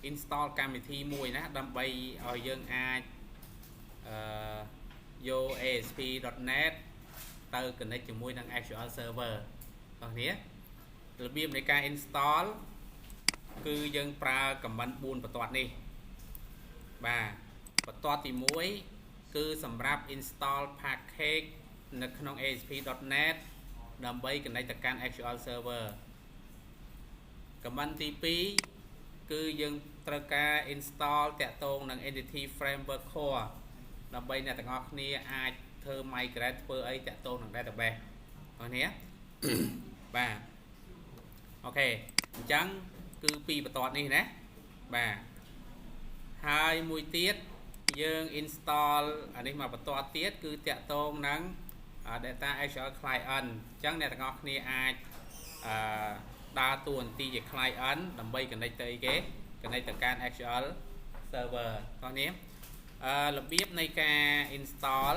install កម្មវិធីមួយណាដើម្បីឲ្យយើងអាចអឺយក ASP.NET ទៅ connect ជាមួយនឹង SQL Server បងប្អូនរបៀបនៃការ install គឺយើងប្រើ command 4បន្ទាត់នេះបាទបន្ទាត់ទី1គឺសម្រាប់ install package នៅក្នុង ASP.NET ដើម្បី connect ទៅកាន់ SQL Server។ Command ទី2គឺយើងត្រូវការ install តាក់ទងនឹង Entity Framework Core ដើម្បីអ្នកទាំងអស់គ្នាអាចធ្វើ migrate ធ្វើអីតាក់ទងនឹង database បងប្អូនបាទ OK អញ្ចឹងគឺពីរបន្ទាត់នេះណាបាទហើយមួយទៀតយើង install អានេះមកបន្ទាត់ទៀតគឺតាក់ទងនឹង data SQL client អញ្ចឹងអ្នកទាំងអស់គ្នាអាចអឺដើរតួនាទីជា client ដើម្បី connect ទៅអីគេ connect ទៅកាន់ SQL server តោះនេះអឺរបៀបនៃការ install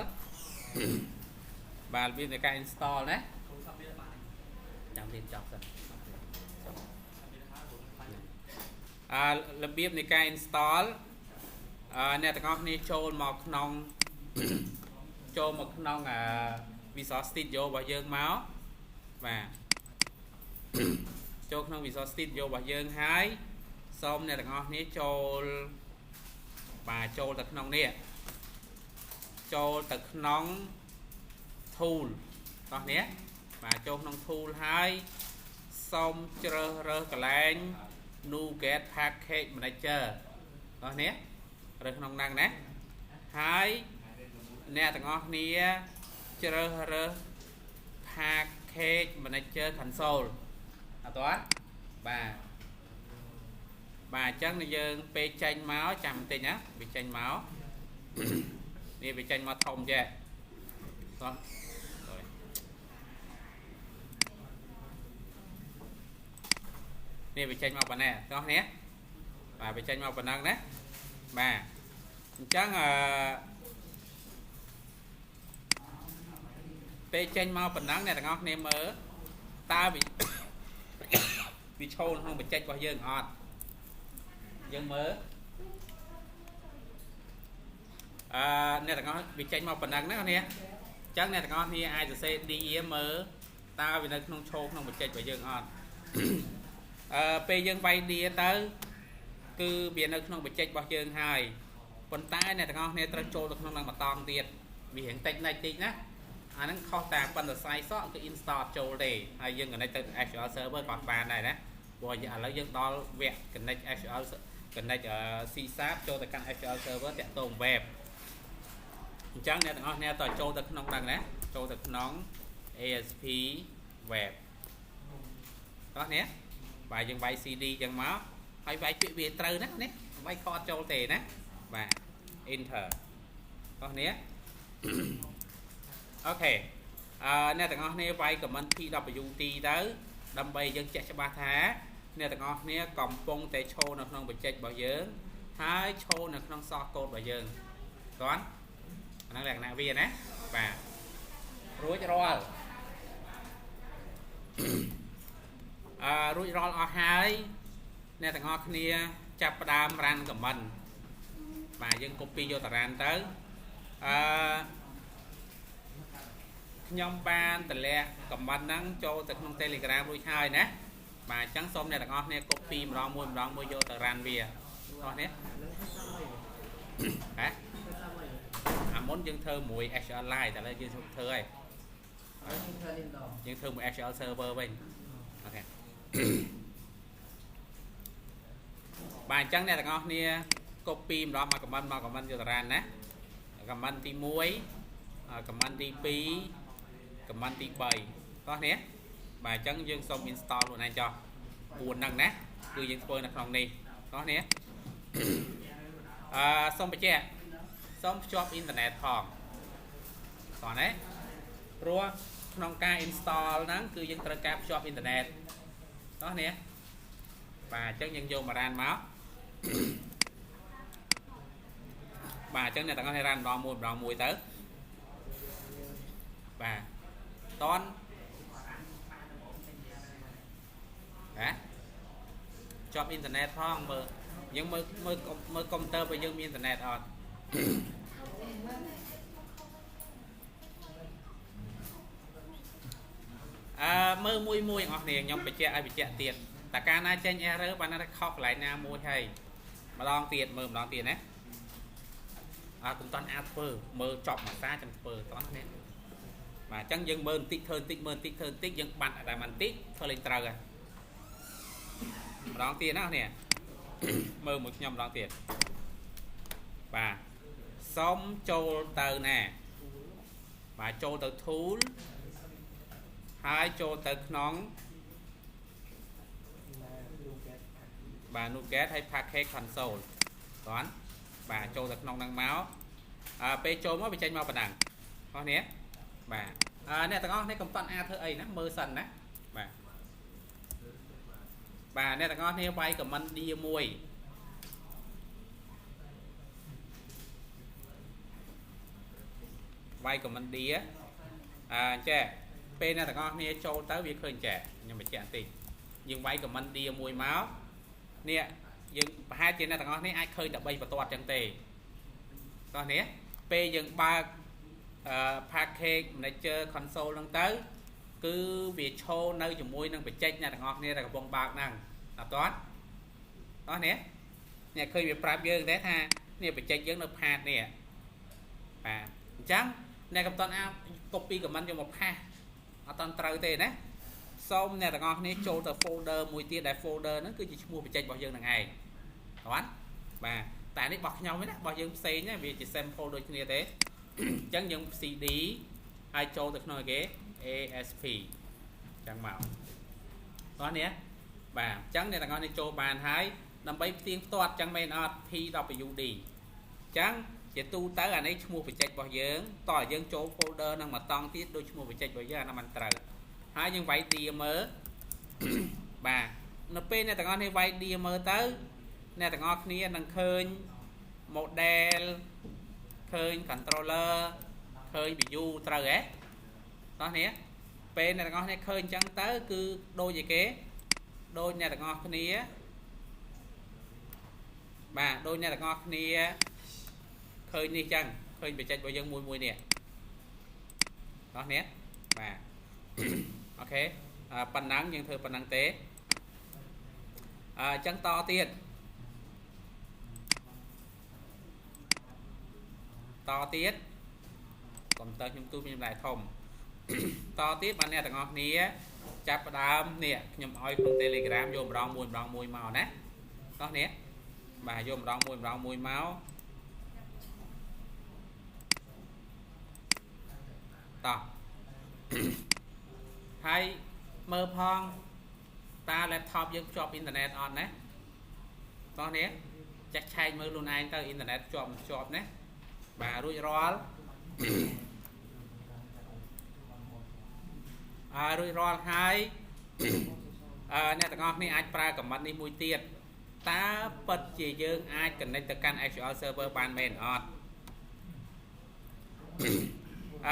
បាទរបៀបនៃការ install ណាចាំរៀនចប់សិនអឺរបៀបនៃការ install អឺអ្នកទាំងអស់គ្នាចូលមកក្នុងអឺ Visual Studio របស់យើងមកបាទចូលក្នុង Visual Studio របស់យើងហើយសូមអ្នកទាំងអស់គ្នាចូលបាទចូលទៅក្នុងនេះចូលទៅក្នុង tool តោះនេះបាទចូលក្នុង tool ហើយសូមជ្រើសរើសកន្លែង NuGet Package Manager តោះនេះរើសក្នុងហ្នឹងណាហើយអ្នកទាំងអស់គ្នាជ្រើសរើស Package Manager Console អត់ទេបាទបាទអញ្ចឹងយើងពេលចេញមកចាំបន្តិចណាវាចេញមកនេះវាចេញមកធំចេះតោះនេះវាចេញមកប៉ុណ្ណេះតោះនេះបាទវាចេញមកប៉ុណ្ណឹងណាបាទអញ្ចឹងអឺពេលចេញមកប៉ុណ្ណឹងអ្នកទាំងអស់គ្នាមើលតើវាវាឈរក្នុង project របស់យើងអត់យើងមើលអឺអ្នកទាំងអស់វាចេញមកប៉ុណ្ណឹងណានេះអញ្ចឹងអ្នកទាំងអស់គ្នាអាចសរសេរ dir មើលតើវានៅក្នុងឈរក្នុង project របស់យើងអត់អឺពេលយើងវាយ dir ទៅគឺវានៅក្នុង project របស់យើងហើយប៉ុន្តែអ្នកទាំងអស់គ្នាត្រូវចូលទៅក្នុងនឹងបន្តទៀតវារៀងតិចណិចតិចណាអាហ្នឹងខុសតែប៉ុន្តែសាយសក់គឺ install ចូលទេហើយយើង connect ទៅ SQL server ក៏បានដែរណាព្រោះឥឡូវយើងដល់វគ្គ connect SQL connect C# ចូលទៅកាន់ SQL server តាក់ទង web អញ្ចឹងអ្នកទាំងអស់គ្នាតើចូលទៅក្នុងហ្នឹងណាចូលទៅក្នុង ASP web តោះនេះបាទយើងវាយ CD អញ្ចឹងមកហើយវាយពាក្យវាត្រូវណានេះវាយខអត់ចូលទេណាបាទ enter តោះនេះ OK អឺអ្នកទាំងអស់គ្នាវាយ command PWD ទៅដើម្បីយើងជាក់ច្បាស់ថាអ្នកទាំងអស់គ្នាកំពុងតែឈរនៅក្នុង project របស់យើងហើយឈរនៅក្នុង source code របស់យើងគាត់អាហ្នឹងលក្ខណៈវាណាបាទរួចរាល់អឺរួចរាល់អស់ហើយអ្នកទាំងអស់គ្នាចាប់ផ្ដើម run command បាទយើង copy យកតា run ទៅអឺខ្ញុំបានតម្លាក់ command ហ្នឹងចូលទៅក្នុង Telegram រួចហើយណាបាទអញ្ចឹងសូមអ្នកទាំងអស់គ្នា copy ម្ដងមួយម្ដងមួយយកទៅ run វាអស់នេះហ៎អាមុនយើងធ្វើមួយ SQL Lite តែឥឡូវយើងធ្វើហើយយើងធ្វើមួយ SQL Server វិញ OK បាទអញ្ចឹងអ្នកទាំងអស់គ្នា copy ម្ដងមក command មក command យកទៅ run ណា command ទី1 command ទី2 command ទី3តោះនេះបាទអញ្ចឹងយើងសូម install ខ្លួនឯងចោះ4ហ្នឹងណាគឺយើងធ្វើនៅក្នុងនេះតោះនេះអឺសូមបញ្ជាក់សូមភ្ជាប់អ៊ីនធឺណិតផងតោះណាព្រោះក្នុងការ install ហ្នឹងគឺយើងត្រូវការភ្ជាប់អ៊ីនធឺណិតតោះនេះបាទអញ្ចឹងយើងយកមក run មកបាទអញ្ចឹងអ្នកទាំងអស់គ្នា run ម្ដងមួយម្ដងមួយទៅបាទតនហ៎ជាប់អ៊ីនធឺណិតផងមើល យើងមើលមើលមើលកុំព្យូទ័ររបស់យើងមានអ៊ីនធឺណិតអត់ អឺមើលមួយមួយអស់គ្នាខ្ញុំបញ្ជាក់ឲ្យបញ្ជាក់ទៀតតែកាលណាចេញ error បានណាខុសកន្លែងណាមួយហើយម្ដងទៀតមើលម្ដងទៀតណាអើកុំតន់អាចធ្វើមើលចប់មួយសាចាំធ្វើតោះនេះបាទអញ្ចឹងយើងមើលបន្តិចធ្វើបន្តិចមើលបន្តិចធ្វើបន្តិចយើងបាត់តែបន្តិចធ្វើលេងត្រូវហើយម្ដងទៀតណានេះមើលមួយខ្ញុំម្ដងទៀតបាទសុំចូលទៅណាបាទចូលទៅ tool ហើយចូលទៅក្នុងបាទ NuGet ហើយ package console តោះបាទចូលទៅក្នុងហ្នឹងមកអើពេលចូលមកវាចេញមកប៉ុណ្ណឹងអស់នេះបាទអើអ្នកទាំងអស់នេះកុំតន់អាធ្វើអីណាមើលសិនណាបាទបាទអ្នកទាំងអស់នេះវាយ command dir មួយវាយ command dir អើចេះពេលអ្នកទាំងអស់គ្នាចូលទៅវាឃើញចេះខ្ញុំបញ្ជាក់បន្តិចយើងវាយ command dir មួយមកនេះយើងប្រហែលជាអ្នកទាំងអស់នេះអាចឃើញតែ3បន្ទាត់ចឹងទេតោះនេះពេលយើងបើកអឺ package manager console ហ្នឹងទៅគឺវាឈរនៅជាមួយនឹងបច្ចេកអ្នកទាំងអស់គ្នាដែលកំពុងបើកហ្នឹងអត់តតោះនេះអ្នកឃើញវាប្រាប់យើងដែរថានេះបច្ចេកយើងនៅ path នេះបាទអញ្ចឹងអ្នកកំតន់អា copy command យកមក paste អត់តន់ត្រូវទេណាសូមអ្នកទាំងអស់គ្នាចូលទៅ folder មួយទៀតដែល folder ហ្នឹងគឺជាឈ្មោះបច្ចេករបស់យើងនឹងឯងបាទបាទតែនេះរបស់ខ្ញុំណារបស់យើងផ្សេងណាវាជា sample ដូចគ្នាទេអញ្ចឹងយើង CD ហើយចូលទៅក្នុងគេ ASP អញ្ចឹងមកតោះនេះបាទអញ្ចឹងអ្នកទាំងអស់នេះចូលបានហើយដើម្បីផ្ទៀងផ្ទាត់អញ្ចឹងមែនអត់ PWD អញ្ចឹងជាទូទៅអានេះឈ្មោះបច្ចេករបស់យើងតោះយើងចូល folder នឹងមកតង់ទៀតដូចឈ្មោះបច្ចេករបស់យើងអានោះមិនត្រូវហើយយើងវាយ dir មើលបាទនៅពេលអ្នកទាំងអស់នេះវាយ dir មើលទៅអ្នកទាំងអស់គ្នានឹងឃើញ model ឃើញ controller ឃើញ view ត្រូវហ៎តោះនេះពេលអ្នកទាំងអស់គ្នាឃើញអញ្ចឹងទៅគឺដូចឯគេដូចអ្នកទាំងអស់គ្នាបាទដូចអ្នកទាំងអស់គ្នាឃើញនេះចឹងឃើញបច្ចេករបស់យើងមួយមួយនេះតោះនេះបាទ OK ប៉ុណ្ណឹងយើងធ្វើប៉ុណ្ណឹងទេអញ្ចឹងតទៀតតទៀតកុំព្យូទ័រខ្ញុំទូខ្ញុំដែរធំតទៀតបាទអ្នកទាំងអស់គ្នាចាប់ផ្ដើមនេះខ្ញុំឲ្យក្នុង Telegram យកម្ដងមួយម្ដងមួយមកណាតោះនេះបាទយកម្ដងមួយម្ដងមួយមកតោះហើយមើលផងតើ laptop យើងភ្ជាប់អ៊ីនធឺណិតអត់ណាតោះនេះចេះឆែកមើលខ្លួនឯងទៅអ៊ីនធឺណិតភ្ជាប់មិនភ្ជាប់ណាបាទរួចរាល់អើរួចរាល់ហើយអឺអ្នកទាំងអស់គ្នាអាចប្រើ command នេះមួយទៀតតើពិតជាយើងអាច connect ទៅកាន់ SQL server បានមែនអត់អឺអ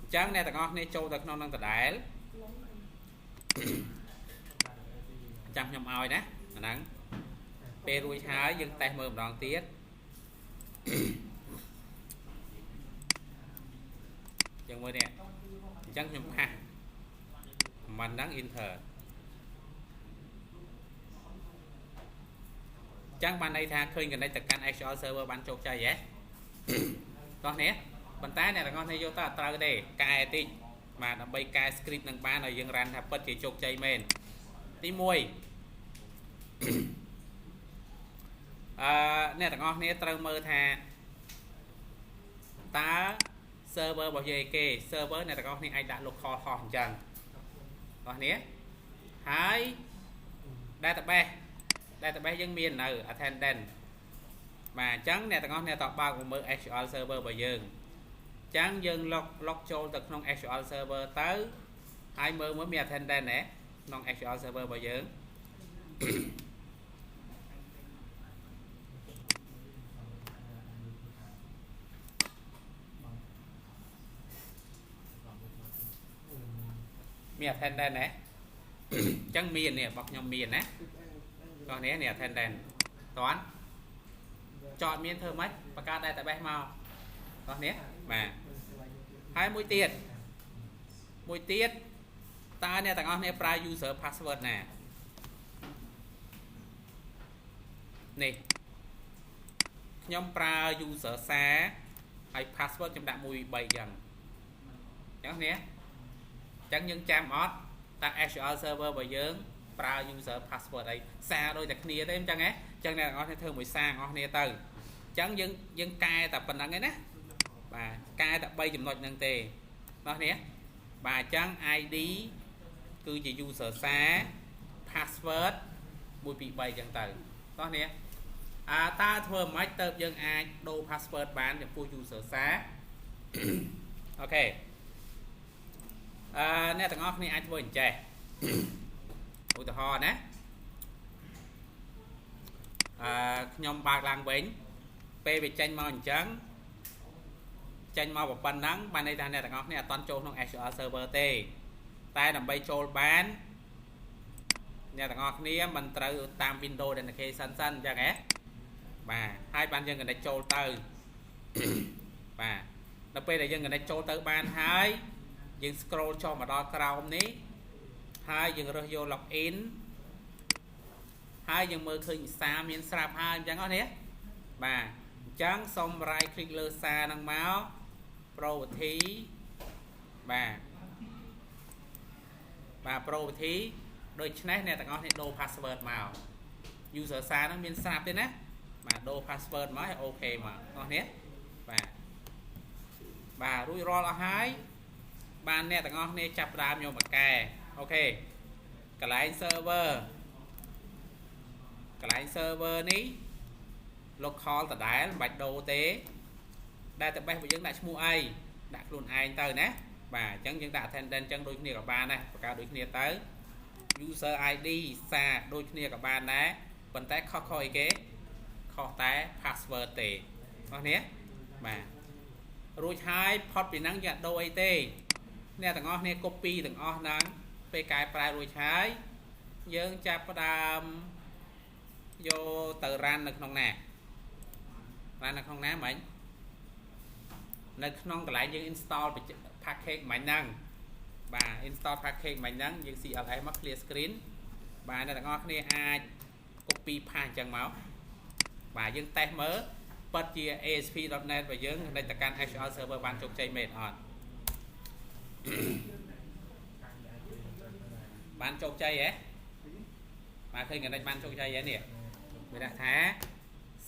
ញ្ចឹងអ្នកទាំងអស់គ្នាចូលទៅក្នុងនឹងដដែលចាំខ្ញុំឲ្យណាអាហ្នឹងពេលរួចហើយយើងតេស្តមើលម្ដងទៀតយើងមើលនេះអញ្ចឹងខ្ញុំ paste មិនហ្នឹង enter អញ្ចឹងបានន័យថាឃើញ connect ទៅកាន់ SQL server បានជោគជ័យហ៎តោះនេះប៉ុន្តែអ្នកទាំងអស់គ្នាយកទៅអត់ត្រូវទេកែតិចបាទដើម្បីកែ script នឹងបានឲ្យយើង run ថាពិតជាជោគជ័យមែនទី1អឺអ្នកទាំងអស់គ្នាត្រូវមើលថាតើ server របស់យើងគេ server អ្នកទាំងអស់គ្នាអាចដាក់ local host អញ្ចឹងបងនេះហើយ database យើងមាននៅ attendant បាទអញ្ចឹងអ្នកទាំងអស់គ្នាតបើកមកមើល SQL server របស់យើងអញ្ចឹងយើង log log ចូលទៅក្នុង SQL server ទៅហើយមើលមើលមាន attendant ទេក្នុង SQL server របស់យើង មាន attendant ទេអញ្ចឹងមាននេះរបស់ខ្ញុំមានណា តោះនេះនេះ attendance តន់ចតមានធ្វើម៉េចបង្កើត database មកតោះនេះបាទហើយមួយទៀតមួយទៀតតើអ្នកទាំងអស់គ្នាប្រើ user password ណានេះខ្ញុំប្រើ user សាហើយ password ខ្ញុំដាក់1 3អញ្ចឹងអញ្ចឹងនេះអញ្ចឹងយើងចាំអត់តើ SQL server របស់យើងប្រើ user password អីសារដូចតែគ្នាទេអញ្ចឹងហ៎អញ្ចឹងអ្នកទាំងអស់គ្នាធ្វើមួយសារទាំងអស់គ្នាទៅអញ្ចឹងយើងយើងកែតែប៉ុណ្្នឹងឯណាបាទកែតែ3ចំណុចហ្នឹងទេបងនេះបាទអញ្ចឹង ID គឺជា user សា password 1 2 3អញ្ចឹងទៅបងនេះអាតើធ្វើម៉េចទៅយើងអាចដូរ password បានចំពោះ user សា OK អឺអ្នកទាំងអស់គ្នាអាចធ្វើអញ្ចេះឧទាហរណ៍ណាអឺខ្ញុំបើកឡើងវិញពេលវាចេញមកអញ្ចឹងចេញមកប៉ុណ្ណឹងបានន័យថាអ្នកទាំងអស់គ្នាអត់តន់ចូលក្នុង SQL server ទេតែដើម្បីចូលបានអ្នកទាំងអស់គ្នាមិនត្រូវតាម Windows Authentication សិនអញ្ចឹងហ៎បាទហើយបានយើង connect ចូលទៅបាទដល់ពេលដែលយើង connect ចូលទៅបានហើយយើង scroll ចុះមកដល់ក្រោមនេះហើយយើងរើសយក login ហើយយើងមើលឃើញសារមានស្រាប់ហើយអញ្ចឹងអស់នេះបាទអញ្ចឹងសូម right click លើសារហ្នឹងមក property បាទបាទ property ដូច្នេះអ្នកទាំងអស់នេះដូរ password មក user សារហ្នឹងមានស្រាប់ទេណាបាទដូរ password មកឲ្យ OK មកអស់នេះបាទបាទរួចរាល់អស់ហើយបានអ្នកទាំងអស់គ្នាចាប់ដើមយកមកកែ OK កន្លែង server កន្លែង server នេះ local ដដែលមិនបាច់ដូរទេ database របស់យើងដាក់ឈ្មោះអីដាក់ខ្លួនឯងទៅណាបាទអញ្ចឹងយើងដាក់ attendance អញ្ចឹងដូចគ្នាក៏បានដែរបង្កើតដូចគ្នាទៅ user ID សារដូចគ្នាក៏បានដែរប៉ុន្តែខុសខុសអីគេខុសតែ password ទេបងនេះបាទរួចហើយផុតពីហ្នឹងយើងអត់ដូរអីទេអ្នកទាំងអស់គ្នា copy ទាំងអស់ហ្នឹងពេលកែប្រែរួចហើយយើងចាប់ផ្ដើមយកទៅ run នៅក្នុងណា run នៅក្នុងណាមិញនៅក្នុងកន្លែងយើង install package មិញហ្នឹងបាទ install package មិញហ្នឹងយើង CLS មក clear screen បាទអ្នកទាំងអស់គ្នាអាច copy paste អញ្ចឹងមកបាទយើងតេស្តមើលពិតជា ASP.NET របស់យើង connect ទៅកាន់ SQL server បានជោគជ័យមែនអត់បានជោគជ័យហ៎បាទឃើញ connect បានជោគជ័យហ៎នេះវាដាក់ថា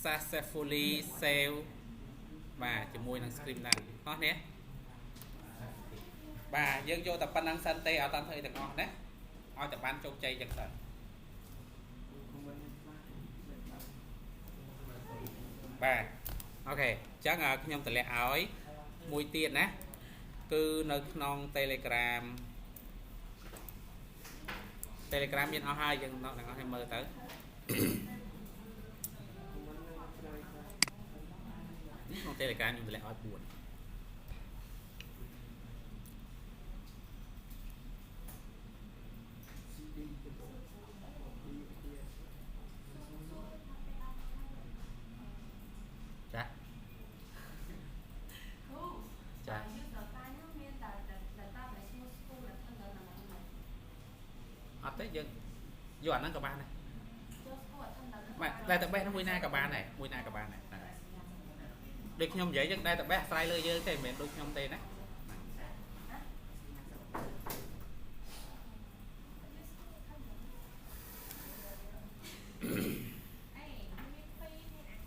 successfully save បាទជាមួយនឹង script ហ្នឹងអស់នេះបាទយើងយកតែប៉ុណ្្នឹងសិនទេអត់តាន់ធ្វើអីទាំងអស់ណាឲ្យតែបានជោគជ័យចឹងសិនបាទ OK អញ្ចឹងខ្ញុំតម្លាក់ឲ្យមួយទៀតណាគឺនៅក្នុង Telegram Telegram មានអស់ហើយយើងទាំងអស់គ្នាមើលទៅនេះក្នុង Telegram ខ្ញុំតម្លាក់ឲ្យ4ចាចា user file ហ្នឹងមានតែ database ឈ្មោះ school attendance ហ្នឹងហ្នឹង អត់ទេយើងយកអាហ្នឹងក៏បានដែរ ចូល school attendance បាទ database ហ្នឹងមួយណាក៏បានដែរមួយណាក៏បានដែរហ្នឹងហើយដូចខ្ញុំនិយាយចឹង database អាស្រ័យលើយើងទេមិនមែនដូចខ្ញុំទេណា អេមានពីរមានអានេះ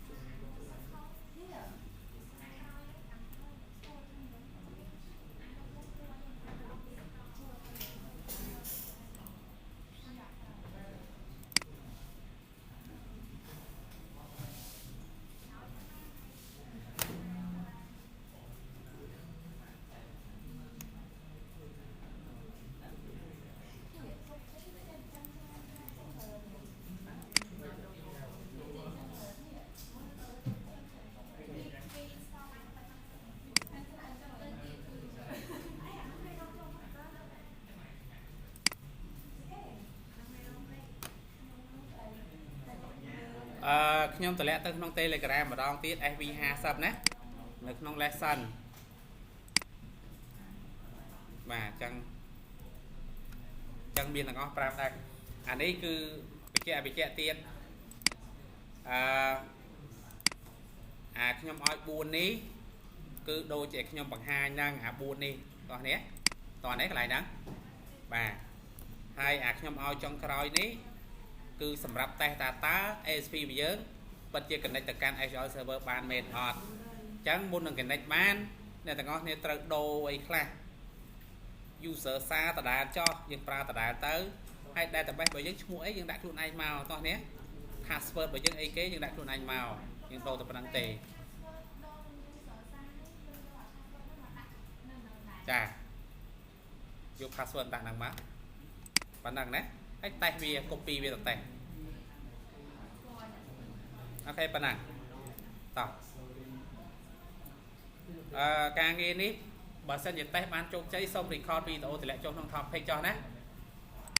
អឺខ្ញុំតម្លាក់ទៅក្នុង Telegram ម្ដងទៀត SV50 ណានៅក្នុង lesson បាទអញ្ចឹងអញ្ចឹងមានទាំងអស់5ដែរអានេះគឺបញ្ជាក់បញ្ជាក់ទៀតអឺអាខ្ញុំឲ្យ4នេះគឺដូចជាខ្ញុំបង្ហាញហ្នឹងអា4នេះតោះនេះតោះនេះកន្លែងហ្នឹងបាទហើយអាខ្ញុំឲ្យចុងក្រោយនេះគឺសម្រាប់តេស្តថាតើ ASP របស់យើងពិតជា connect ទៅកាន់ SQL server បានមែនអត់អញ្ចឹងមុននឹង connect បានអ្នកទាំងអស់គ្នាត្រូវដូរអីខ្លះ user សារដដែលចោះយើងប្រើដដែលទៅហើយ database របស់យើងឈ្មោះអីយើងដាក់ខ្លួនឯងមកតោះនេះ password របស់យើងអីគេយើងដាក់ខ្លួនឯងមកយើងដូរតែប៉ុណ្្នឹងទេចាយក password ដាក់ហ្នឹងមកប៉ុណ្ណឹងណាហើយតេស្តវា copy វាទៅតេស្ត OK ប៉ុណ្ណឹងតោះអឺការងារនេះបើសិនជាតេស្តបានជោគជ័យសូម record វីដេអូតម្លាក់ចុះក្នុង topic ចុះណា។